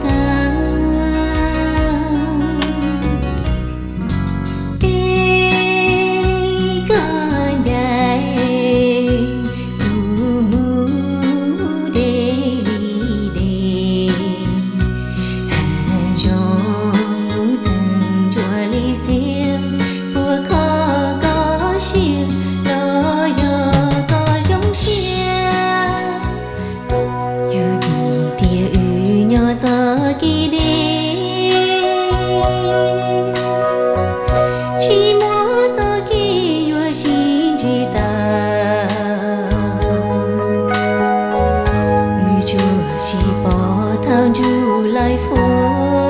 tag. Es koj ncaim kuv mus deb li deb, hav zoov txeeg ncua li xiab, puas kho koj siab los yog koj zoo siab? Yog vim tias wb nyob txoj kev deb, tsis muaj txoj kev yuav sib ntsib tau, wb tsuas sib pom thaum ntsug laij fua.